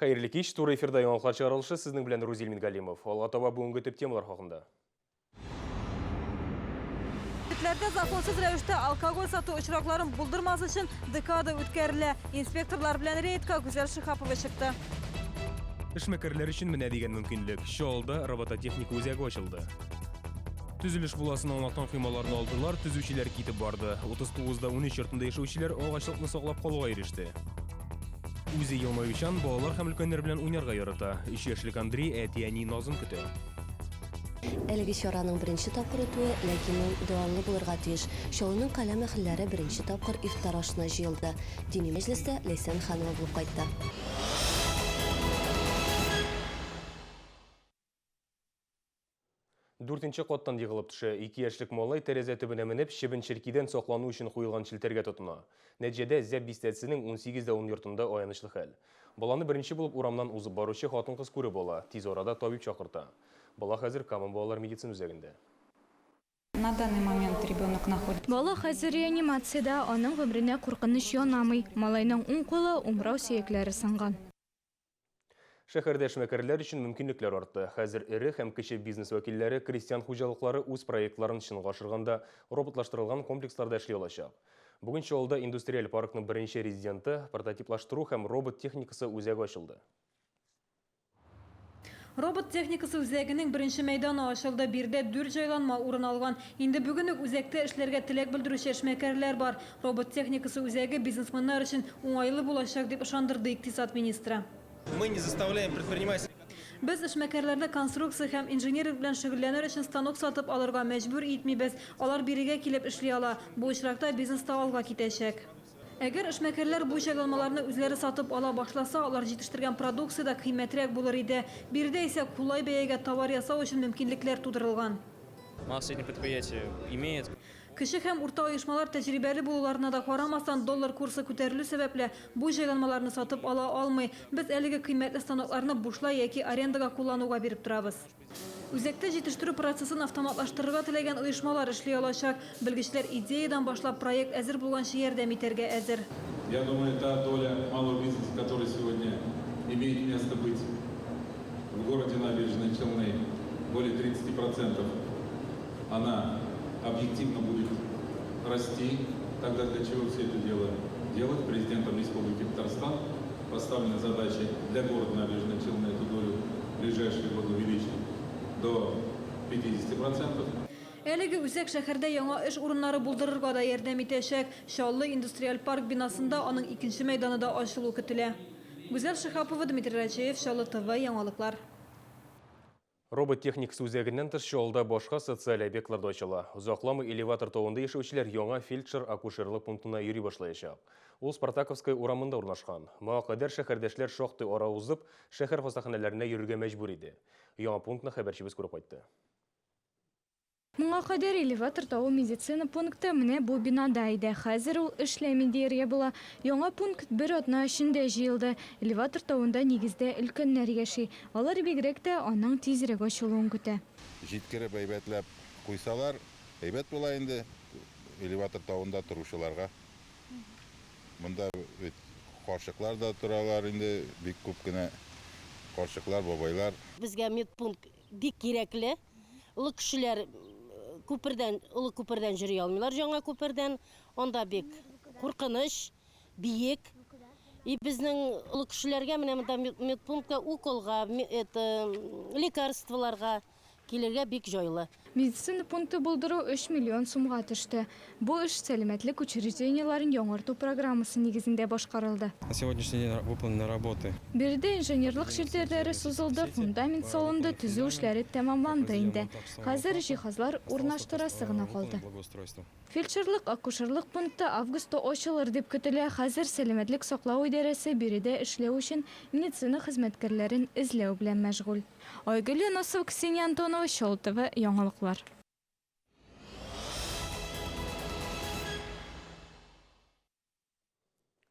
Хәерле кич, туры эфирда яңалыклар чыгарылышы, сезнең белән Рузил Мингалимов. Алга таба бүгенге төп темалар хакында. Кибетләрдә законсыз рәвештә алкоголь сату очракларын булдырмас өчен декада үткәрелә. Инспекторлар белән рейдка Гүзәл Шиһапова чыкты. Эшмәкәрләр өчен менә дигән мөмкинлек. Чаллыда робототехника үзәге ачылды. Төзелеш буласын аңлаткан коймаларны алдылар, төзүчеләр китеп барды. 39 да 13 йортында яшәүчеләр агачлыкны саклап калуга иреште. Үзе елмаючан, балалар һәм өлкәннәр белән уйнарга ярата. Өч яшьлек Андрей әти-әни назын көтә. Әлеге чараның беренче тапкыр үтүе, ләкин ул дәвамлы булырга тиеш. Чаллының каләм әһелләре беренче тапкыр ифтар ашына җыелды. Дини мәҗлестә Ләйсән Ханова булып кайтты. Дүртенче каттан егылып төшә. Ике яшьлек малай тәрәзә төбенә менеп, чебен-черкидән саклану өчен куелган челтәргә тотына. Нәтиҗәдә, Зәб бистәсенең 18 дә 10 йортында аянычлы хәл. Баланы беренче булып урамнан узып баручы хатын-кыз күреп ала, тиз арада табиб чакырта. Бала хәзер Кама балалар медицина үзәгендә. На данный момент ребенок находится. Бала хәзер реанимациядә, аның гомеренә куркыныч янамый. Малайның уң кулы, умрау сөякләре сынган. Шәһәрдә эшмәкәрләр өчен мөмкинлекләр артты. Хәзер эре һәм кече бизнес вәкилләре, крестьян хуҗалыклары үз проектларын чынга ашырганда роботлаштырылган комплексларда эшли алачак. Бүген Чаллыда индустриаль паркның беренче резиденты, прототиплаштыру һәм робот техникасы үзәге ачылды. Робот техникасы үзәгенең беренче мәйданы ачылды. Биредә дүрт җайланма урын алган. Инде бүген үк үзәктә эшләргә теләк белдерүче эшмәкәрләр бар. Робот техникасы үзәге бизнесменнар өчен уңайлы булачак, дип ышандырды икътисад министры. Мы не заставляем предпринимателей. Без эшмәкәрләрне конструкция һәм инжиниринг белән шөгыльләнер өчен станок сатып алырга мәҗбүр итмибез. Алар бирегә килеп эшли ала. Бу очракта бизнес та алга китәчәк. Әгәр эшмәкәрләр бу җайланмаларны үзләре сатып ала башласа, алар җитештергән продукция дә кыйммәтрәк булыр иде. Биредә исә кулай бәягә товар ясау өчен мөмкинлекләр тудырылган. Малое среднее предприятие имеет. Кече һәм урта оешмалар тәҗрибәле булуларына да карамастан, доллар курсы күтәрелү сәбәпле, бу җайланмаларны сатып ала алмый. Без әлеге кыйммәтле станокларны бушлай яки арендага куллануга биреп торабыз. Үзәктә җитештерү процессын автоматлаштырырга теләгән оешмалар эшли алачак. Белгечләр идеядән башлап проект әзер булганчы ярдәм итәргә әзер. Я думаю, та доля малого бизнеса, которая сегодня имеет место быть в городе Набережные Челны, более 30%, она объективно будет расти. Тогда для чего все это дело делать? Президентом Республики Татарстан поставлена задача для города Набережные Челны эту долю в ближайшие годы увеличить до 50%. Әлеге үзәк шәһәрдә яңа эш урыннары булдырырга да ярдәм итәчәк. Чаллы индустриаль парк бинасында аның икенче мәйданы да ачылу көтелә. Гүзәл Шиһапова, Дмитрий Рачеев, Чаллы ТВ, яңалыклар. Робот техникасы үзәгеннән тыш Чаллыда башка социаль объектлар да ачыла. Озакламый элеватор тавында яшәүчеләр яңа фельдшер-акушерлык пунктына йөри башлаячак. Ул Спартаковская урамында урнашкан. Моңа кадәр шәһәрдәшләр шактый ара узып, шәһәр хастаханәләренә йөрергә мәҗбүр иде. Яңа пунктны хәбәрчебез күреп кайтты. Моңа кадәр элеватор тавы медицина пункты менә бу бинада иде. Хәзер ул эшләми дияргә була. Яңа пункт бер атна эчендә җыелды. Элеватор тавында нигездә өлкәннәр яши. Алар бигрәк тә аның тизрәк ачылуын көтә. Җиткереп әйбәтләп куйсалар, әйбәт була инде элеватор тавында торучыларга. Монда бит карчыклар да торалар инде, бик күп кенә карчыклар, бабайлар. Безгә медпункт бик кирәкле. Олы кешеләр күпердән, олы күпердән йөри алмыйлар, яңа күпердән. Анда бик куркыныч, биек. И безнең олы кешеләргә менә монда медпунктка уколга, это, лекарстволарга килергә бик җайлы. Медицина пункты булдыру 3 миллион сумга төште. Бу эш сәламәтлек учреждениеләрен яңарту программасы нигезендә башкарылды. На сегодняшний день выполнены работы. Биредә инженерлык челтәрләре сузылды, фундамент салынды, төзү эшләре тәмамланды инде. Хәзер җиһазлар урнаштырасы гына калды. Фельдшерлык-акушерлык пункты августта ачылыр дип көтелә. Хәзер сәламәтлек саклау идарәсе биредә эшләү өчен медицина хезмәткәрләрен эзләү белән мәшгуль. Айгөл Юнысова, Ксения Антонова, Чаллы ТВ, яңалыклар.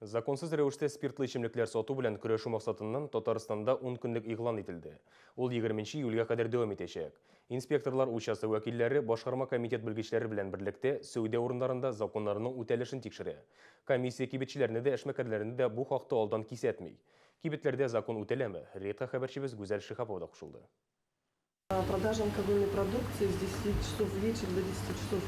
Законсыз рәвештә спиртлы эчемлекләр сату белән көрәшү максатыннан Татарстанда 10 көнлек игълан ителде. Ул 20 июльгә кадәр дәвам итәчәк. Инспекторлар участок вәкилләре башкарма комитет белгечләре белән берлектә сәүдә урыннарында законнарның үтәлешен тикшерә. Комиссия кибетчеләрне дә, эшмәкәрләрне дә бу хакта алдан кисәтми. Кибетләрдә закон үтәләме? Рейдка хәбәрчебез Гүзәл Шиһапова да кушылды. Продажа алкогольной продукции с 10 часов вечера до 10 часов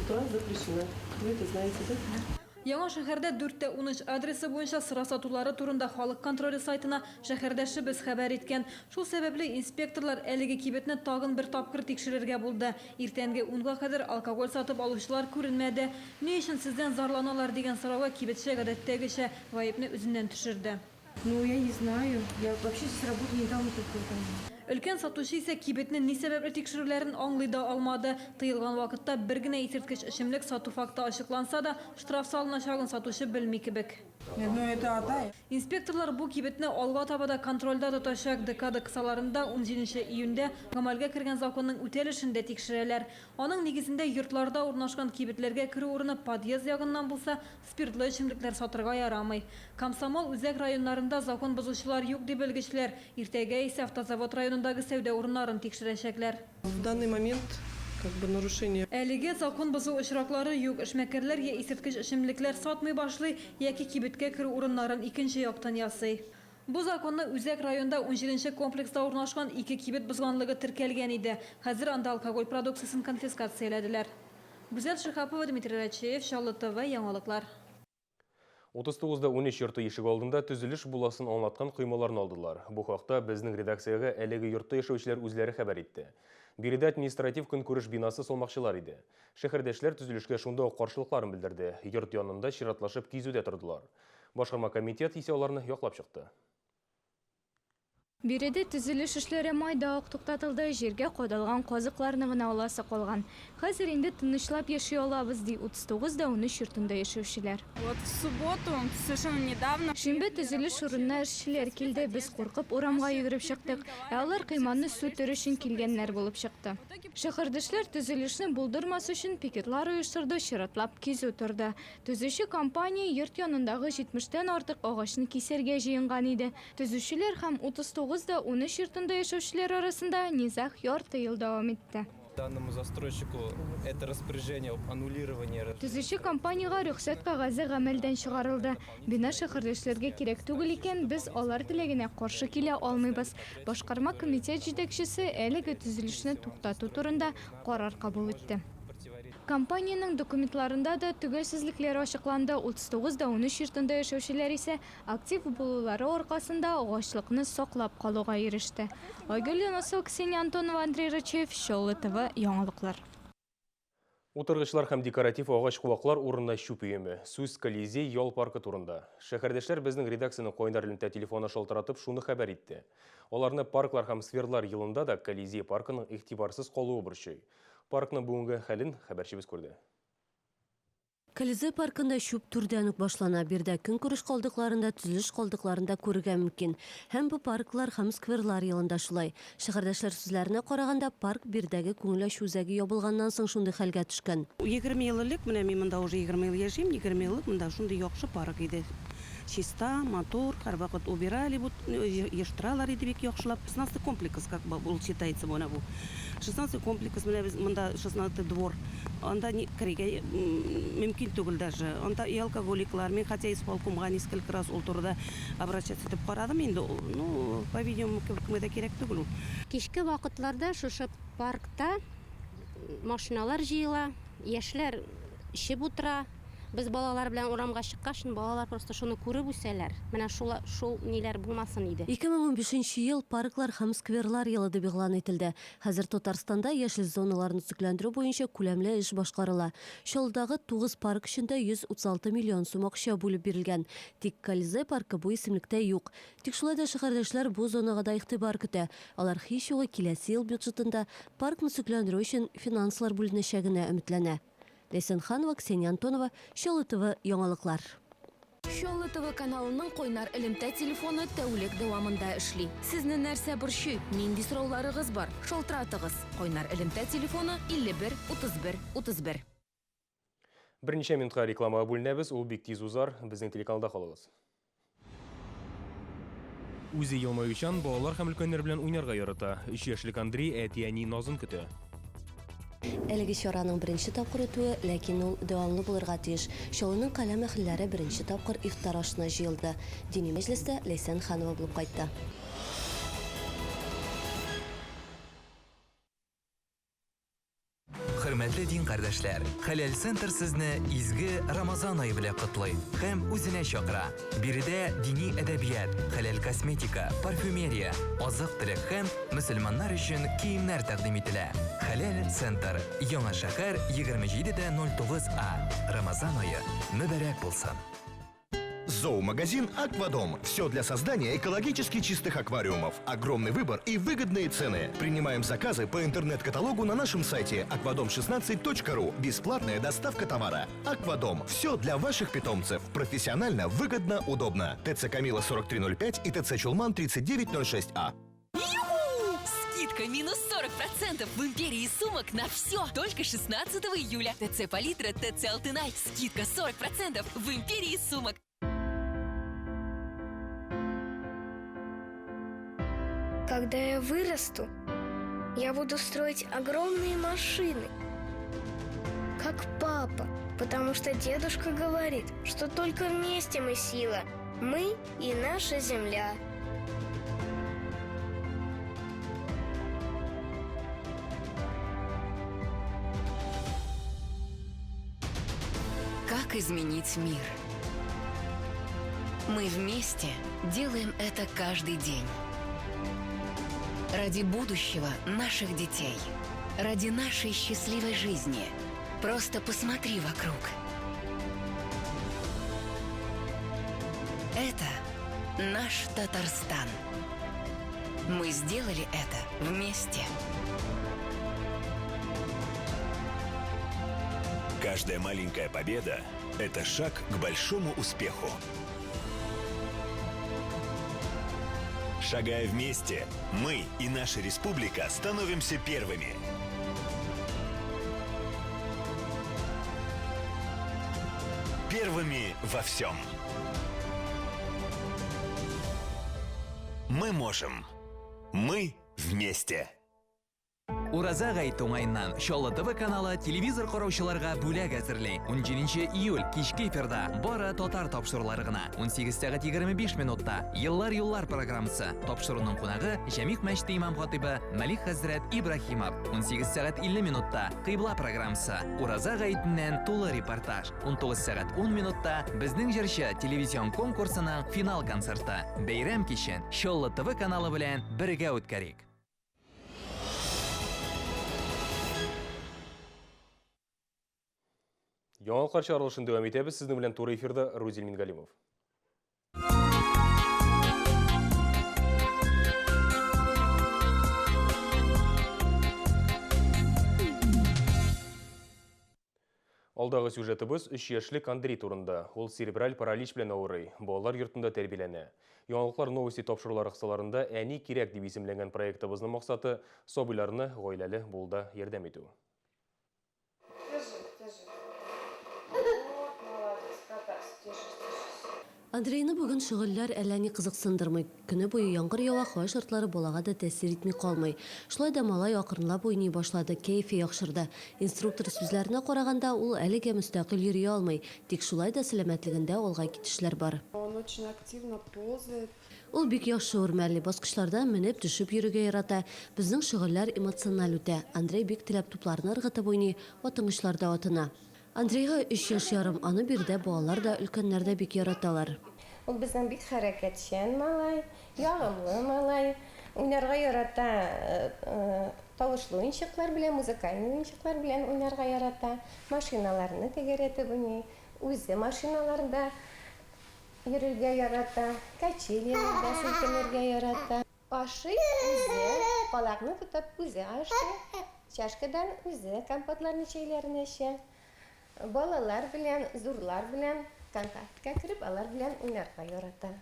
утра запрещена. Вы это знаете, да? Яңа шәһәрдә 4 тә 13 адресы буенча сыра сатулары турында Халык контроле сайтына шәһәрдәшебез хәбәр иткән. Шул сәбәпле инспекторлар әлеге кибетне тагын бер тапкыр тикшерергә булды. Иртәнге унга кадәр алкоголь сатып алучылар күренмәде. Ни өчен сездән зарланалар дигән сорауга кибетче гадәттәгечә гаепне үзеннән төшерде. Ну, я не знаю. Я вообще здесь работаю недавно только там. Өлкән сатучы исә кибетне ни сәбәпле тикшерүләрен аңлый да алмады. Тыелган вакытта бер генә исерткеч эчемлек сату факты ачыкланса да, штраф салыначагын сатучы белми кебек. Нет, ну это ата. Инспекторлар бу кибетне алга таба да контрольдә тотачак. Декада кысаларында 17 июньдә гамәлгә кергән законның үтәлешен дә тикшерәләр. Аның нигезендә йортларда урнашкан кибетләргә керү урыны подъезд ягыннан булса, спиртлы эчемлекләр сатырга ярамый. Комсомол үзәк районнарында закон бозучылар юк, ди белгечләр. Иртәгә исә Автозавод районындагы сәүдә урыннарын тикшерәчәкләр. В данный момент как бы нарушение. Әлегә закон бозу очраклары юк. Эшмәкәрләр я исерткеч эчемлекләр сатмый башлый, яки кибеткә керү урыннарын икенче яктан ясый. Бу законны үзәк районда унҗиденче комплекста урнашкан ике кибет бозганлыгы теркәлгән иде. Хәзер анда алкоголь продукциясен конфискацияләделәр. Гүзәл Шиһапова, Дмитрий Рачеев, Чаллы ТВ, яңалыклар. 39 да 13 йорты ишек алдында төзелеш буласын аңлаткан коймаларны алдылар. Бу хакта безнең редакциягә әлеге йортта яшәүчеләр үзләре хәбәр итте. Биредә административ көнкүреш бинасы салмакчылар иде. Шәһәрдәшләр төзелешкә шунда ук каршылыкларын белдерде. Йорт янында чиратлашып кизүдә тордылар. Башкарма комитет исә аларны яклап чыкты. Биредә төзелеш эшләре майда ук туктатылды, җиргә кадалган казыкларны гына аласы калган. Хәзер инде тынычлап яши алабыз, ди 39 да 13 йортында яшәүчеләр. Вот в субботу, совершенно недавно. Шимбә төзелеш урынына эшчеләр килде, без куркып урамга йөгереп чыктык. Ә алар койманы сүтер өчен килгәннәр булып чыкты. Шәһәрдәшләр төзелешне булдырмас өчен пикетлар оештырды, чиратлап кизү торды. Төзүче компания йорт янындагы 70 тән артык агачны кисәргә җыенган иде. Төзүчеләр һәм 39 да 13 йортында яшәүчеләр арасында низаг ярты ел дәвам итте. Данному застройщику это распоряжение об аннулировании. Төзүче компаниягә рөхсәт кәгазе гамәлдән чыгарылды. Бина шәһәрдәшләргә кирәк түгел икән, без алар теләгенә каршы килә алмыйбыз. Башкарма комитет җитәкчесе әлеге төзелешне туктату турында карар кабул итте. Компаниянең документларында да төгәлсезлекләр ачыкланды, 39 да 13 йортында яшәүчеләр исә актив булулары аркасында агачлыкны саклап калуга иреште. Айгөл Юнысова, Ксения Антонова, Андрей Рычев, Чаллы ТВ, яңалыклар. Утыргычлар һәм декоратив агач-куаклар урынына чүп өеме. Сүз Колизей ял паркы турында. Шәһәрдәшләр безнең редакциянең кайнар элемтә телефоны шалтыратып шуны хәбәр итте. Аларны парклар һәм скверлар елында да Колизей паркының игътибарсыз калуы борчый. Паркның бүгенге хәлен хәбәрчебез күрде. Колизей паркында чүп түрдән үк башлана. Биредә көнкүреш калдыкларын да, төзелеш калдыкларын да күрергә мөмкин. Һәм бу парклар һәм скверлар елында шулай. Шәһәрдәшләр сүзләренә караганда, парк биредәге күңел ачу үзәге ябылганнан соң шундый хәлгә төшкән. 20 ел элек, менә мин монда уже 20 ел яшим, 20 ел элек монда шундый яхшы парк иде. Чиста, матур, һәрвакыт убирали, җыештыралар иде бик яхшылап. 16 комплекс как бы ул считается менә бу. 16 комплекс менә без монда 16 двор. Анда керергә мөмкин түгел даже. Анда и алкоголиклар, мин хотя исполкомга несколько раз ул турыда обращаться итеп карадым инде. Ну, по-видимому, кемгә дә кирәк түгел ул. Кичке вакытларда шушы паркта машиналар җыела, яшьләр эчеп утыра. Без балалар белән урамга чыккач, балалар просто шуны күреп үсәләр. Менә шул, шул ниләр булмасын иде. 2015 ел парклар һәм скверлар елы дип игълан ителде. Хәзер Татарстанда яшел зоналарны төзекләндерү буенча күләмле эш башкарыла. Чаллыдагы 9 парк өчен дә 136 миллион сум акча бүлеп бирелгән. Тик Колизей паркы бу исемлектә юк. Тик шулай да шәһәрдәшләр бу зонага да игътибар көтә. Алар һич югы киләсе ел бюджетында паркны төзекләндерү өчен финанслар бүленәчәгенә өметләнә. Ләйсән Ханова, Ксения Антонова, Чаллы ТВ, яңалыклар. Чаллы ТВ каналының кайнар элемтә телефоны тәүлек дәвамында эшли. Сезне нәрсә борчый? Нинди сорауларыгыз бар? Шалтыратыгыз. Кайнар элемтә телефоны 51 31 31. Берничә минутка рекламага бүленәбез, ул бик тиз узар. Безнең телеканалда калыгыз. Үзе елмаючан, балалар һәм өлкәннәр белән уйнарга ярата. 3 яшьлек Андрей әти-әни назын көтә. Әлеге чараның беренче тапкыр үтүе, ләкин ул дәвамлы булырга тиеш. Чаллының каләм әһелләре беренче тапкыр ифтар ашына җыелды. Дини мәҗлестә Ләйсән Ханова булып кайтты. Хөрмәтле дин кардәшләр, Хәләл Центр сезне изге Рамазан ае белән котлый һәм үзенә чакыра. Биредә дини әдәбият, хәләл косметика, парфюмерия, азык-төлек һәм мөселманнар өчен киемнәр тәкъдим ителә. Хәләл Центр, Яңа шәһәр, 27 дә 09 А. Рамазан ае мөбарәк булсын! Зоомагазин «Аквадом». Все для создания экологически чистых аквариумов. Огромный выбор и выгодные цены. Принимаем заказы по интернет-каталогу на нашем сайте akvadom16.ru. Бесплатная доставка товара. «Аквадом». Все для ваших питомцев. Профессионально, выгодно, удобно. ТЦ «Камила» 4305 и ТЦ «Чулман» 3906А. Юху! Скидка минус 40% в империи сумок на все. Только 16 июля. ТЦ Палитра, ТЦ Алтынай. Скидка 40% в империи сумок. Когда я вырасту, я буду строить огромные машины, как папа, потому что дедушка говорит, что только вместе мы сила, мы и наша земля. Как изменить мир? Мы вместе делаем это каждый день. Ради будущего наших детей. Ради нашей счастливой жизни. Просто посмотри вокруг. Это наш Татарстан. Мы сделали это вместе. Каждая маленькая победа – это шаг к большому успеху. Шагая вместе, мы и наша республика становимся первыми. Первыми во всем. Мы можем. Мы вместе. Ураза гаете уңаеннан Чаллы ТВ каналы телевизор караучыларга бүләк әзерли. 17 июль кичке эфирда бары татар тапшырулары гына. 18 сәгать 25 минутта Еллар юллар программасы. Тапшыруның кунагы Җәмигъ мәчете имам хатыйбы Мәлик хәзрәт Ибраһимов. 18 сәгать 50 минутта Кыйбла программасы. Ураза гаетеннән тулы репортаж. 19 сәгать 10 минутта Безнең җырчы телевизион конкурсының финал концерты. Бәйрәм кичен Чаллы ТВ каналы белән бергә үткәрик. Яңалыклар чыгарылышын дәвам итәбез. Сезнең белән туры эфирда Рузил Мингалимов. Алдагы сюжетыбыз 3 яшьлек Андрей турында. Ул церебраль паралич белән авырый, балалар йортында тәрбияләнә. Яңалыклар новости тапшырулары кысаларында Әни кирәк дип исемләнгән проектыбызның максаты сабыйларны гаиләле булуда ярдәм итү. Держи, держи. Вот, молодец, катайся, держись, держись. Андрейны бүген шөгыльләр әллә ни кызыксындырмый. Көне буе яңгыр ява, һава шартлары балага да тәэсир итми калмый. Шулай да малай акрынлап уйный башлады, кәефе яхшырды. Инструктор сүзләренә караганда, ул әлегә мөстәкыйль йөри алмый. Тик шулай да сәламәтлегендә алга китешләр бар. Он очень активно ползает. Ул бик яхшы үрмәли, баскычлардан менеп-төшеп йөрергә ярата. Безнең шөгыльләр эмоциональ үтә. Андрей бик теләп тупларны ыргытып уйный, атынгычларда атына. Андрейга өч яшь ярым, аны биредә балалар да, өлкәннәр дә бик яраталар. Ул безнең бик хәрәкәтчән малай, ягымлы малай, уйнарга ярата, тавышлы уенчыклар белән, музыкальный уенчыклар белән уйнарга ярата, машиналарны тәгәрәтеп уйный, үзе машиналарда йөрергә ярата, качельяләрдә селкенергә ярата. Ашый үзе, калакны тотып үзе ашый, чашкадан үзе компотларны, чәйләрне эчә. Балалар белән, зурлар белән контактка кереп, алар белән уйнарга ярата.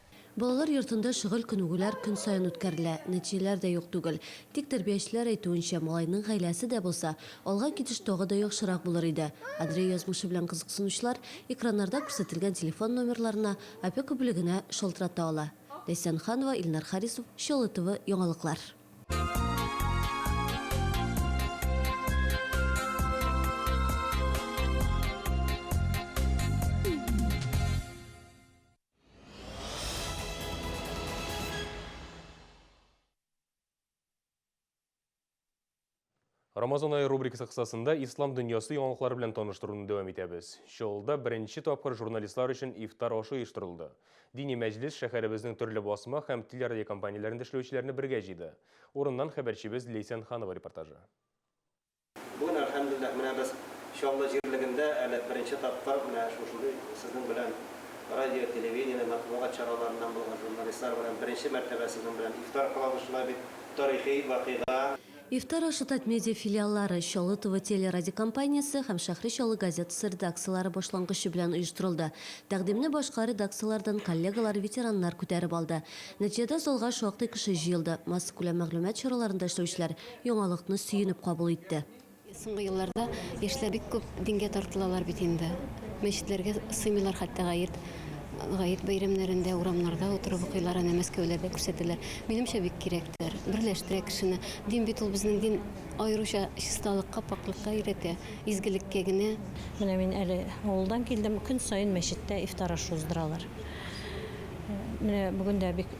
Балалар йортында шөгыль күнегүләр көн саен үткәрелә, нәтиҗәләр дә юк түгел. Тик тәрбиячеләр әйтүенчә, малайның гаиләсе дә булса, алга китеш тагы да яхшырак булыр иде. Андрей язмышы белән кызыксынучылар экраннарда күрсәтелгән телефон номерларына, опека бүлегенә шалтырата ала. Ләйсән Ханова, Илнар Харисов, Чаллы ТВ, яңалыклар. Рамазан ае рубрикасы кысасында ислам дөньясы яңалыклары белән таныштыруны дәвам итәбез. Чаллыда беренче тапкыр журналистлар өчен ифтар ашы оештырылды. Дини мәҗлес шәһәребезнең төрле басма һәм телерадиокомпанияләрендә эшләүчеләрне бергә җыйды. Урыннан хәбәрчебез Ләйсән Ханова репортажы. Бүген, әлхәмдүлилләһ, менә без Чаллы җирлегендә әле беренче тапкыр менә шушындый сезнең белән радио, телевидение, матбугат чараларыннан булган журналистлар белән беренче мәртәбә сезнең белән ифтар кылабыз, шулай бит, тарихи вакыйга. Ифтар ашы Татмедиа филиаллары, Чаллы ТВ телерадиокомпаниясе һәм Шәһри Чаллы газетасы редакцияләре башлангычы белән оештырылды. Тәкъдимне башка редакцияләрдән коллегалар, ветераннар күтәреп алды. Нәтиҗәдә залга шактый кеше җыелды. Массакүләм мәгълүмат чараларында эшләүчеләр яңалыкны сөенеп кабул итте. Соңгы елларда яшьләр бик күп дингә тартылалар бит инде. Мәчетләргә сыймыйлар хәтта гает, гает бәйрәмнәрендә урамнарда утырып укыйлар, әнә Мәскәүләрдә күрсәтәләр. Минемчә, бик кирәктер. Берләштерә кешене. Дин бит ул безнең дин аеруча чисталыкка, пакьлыкка өйрәтә, изгелеккә генә. Менә мин әле авылдан килдем, көн саен мәчеттә ифтар ашы уздыралар. Менә бүген дә бик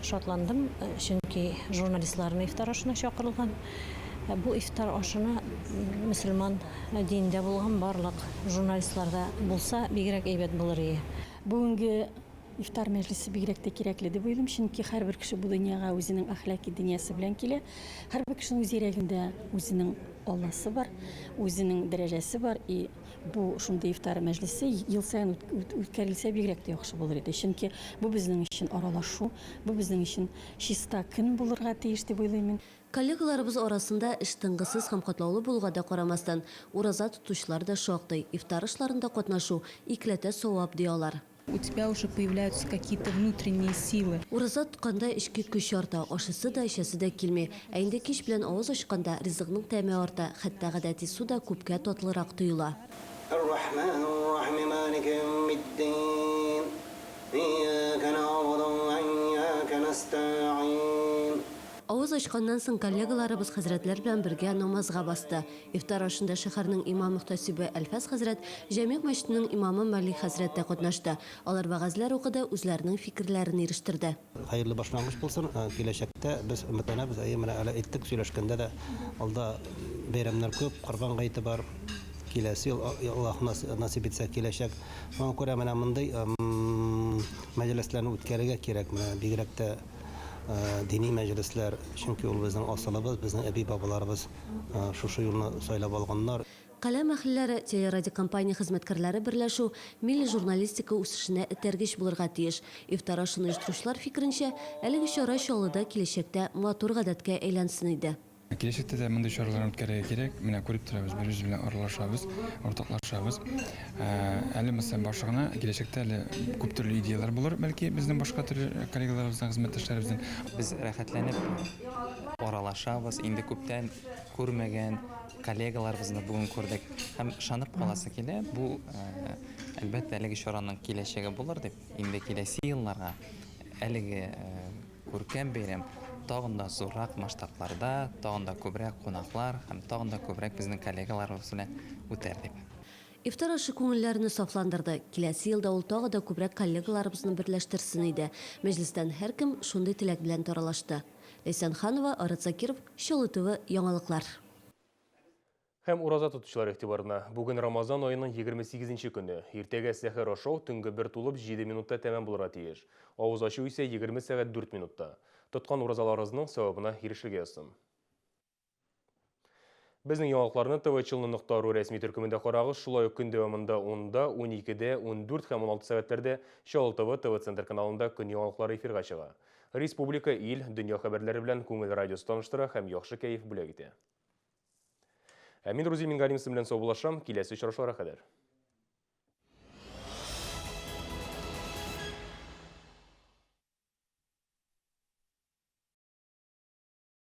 шатландым, чөнки журналистларны ифтар ашына чакырылган. Бу ифтар ашына мөселман динендә булган барлык журналистлар да булса, бигрәк әйбәт булыр ие. Бүгенге ифтар мәҗлесе бигрәк тә кирәкле дип уйлыйм, чөнки һәрбер кеше бу дөньяга үзенең әхлаки дөньясы белән килә. Һәрбер кешенең үз йөрәгендә үзенең Алласы бар, үзенең дәрәҗәсе бар и бу шундый ифтар мәҗлесе ел саен үткәрелсә бигрәк тә яхшы булыр иде. Чөнки бу безнең өчен аралашу, бу безнең өчен чиста көн булырга тиеш дип уйлыйм мин. Коллегаларыбыз арасында эш тынгысыз һәм катлаулы булуга да карамастан, ураза тотучылар да шактый. Ифтар ашларында катнашу, икеләтә савап, ди алар. У тебя уже появляются какие-то внутренние силы. Ураза тотканда эчке көч арта, ашыйсы да, эчәсе дә килми. Ә инде кич белән авыз ачканда, ризыкның тәме арта, хәтта гадәти су да күпкә татлырак тоела. Әр-Рахманур-Рахим, Малики яумиддин, Ияка нагъбуду ва ияка нәстәгыйн. Авыз ачканнан соң коллегаларыбыз хәзрәтләр белән бергә намазга басты. Ифтар ашында шәһәрнең имам-мөхтәсибе Әлфәс хәзрәт, Җәмигъ мәчетенең имамы Малик хәзрәт тә катнашты. Алар вәгазьләр укыды, үзләренең фикерләрен ирештерде. Хәерле башлангыч булсын. Киләчәктә без өметләнәбез, әйе, менә әле әйттек, сөйләшкәндә дә, алда бәйрәмнәр күп, Корбан гаете бар, киләсе ел, Аллаһ насыйп итсә, киләчәк. Шуңа күрә менә мондый мәҗлесләрне үткәрергә кирәк, менә бигрәк тә Дини мәҗлесләр, чөнки ул безнең асылыбыз, безнең әби-бабаларыбыз шушы юлны сайлап алганнар. Каләм әһелләре, телерадиокомпания хезмәткәрләре берләшү милли журналистика үсешенә этәргеч булырга тиеш. Ифтар ашын оештыручылар фикеренчә, әлеге чара Чаллыда киләчәктә матур гадәткә әйләнсен иде. Киләчәктә дә мондый чараларны үткәрергә кирәк. Менә күреп торабыз, бер-беребез белән аралашабыз, уртаклашабыз. Әле мәсәлән, башы гына, киләчәктә әле күп төрле идеяләр булыр, бәлки, безнең башка төрле коллегаларыбыздан, хезмәттәшләребездән. Без рәхәтләнеп аралашабыз, инде күптән күрмәгән коллегаларыбызны бүген күрдек. Һәм ышанып каласы килә, бу, әлбәттә, әлеге чараның киләчәге булыр дип, инде киләсе елларга әлеге Күркәм бәйрәм тагын да зуррак масштабларда, тагын да күбрәк кунаклар һәм тагын да күбрәк безнең коллегаларыбыз белән үтәр дип. Ифтар ашы күңелләрне сафландырды. Киләсе елда ул тагы да күбрәк коллегаларыбызны берләштерсен иде. Мәҗлестән һәркем шундый теләк белән таралашты. Ләйсән Ханова, Арат Закиров, Чаллы ТВ, яңалыклар. Һәм ураза тотучылар игътибарына. Бүген Рамазан аеның 28 нче көне. Иртәгә сәхәр ашау төнге бер тулып 7 минутта тәмам булырга тиеш. Авыз ачу исә 20 сәгать 4 минутта. Тоткан уразаларыгызның савабына ирешергә язсын. Безнең яңалыкларны tvchelny.ru рәсми төркемендә карагыз. Шулай ук көн дәвамында 10-да, 12-дә, 14 һәм 16 сәгатьләрдә Чаллы ТВ, ТВ-центр каналында көн яңалыклары эфирга чыга. Республика, ил, дөнья хәбәрләре белән Күңел радиосы таныштыра һәм яхшы кәеф бүләк итә. Ә мин Рузил Мингалимов белән саубуллашам. Киләсе очрашуларга кадәр.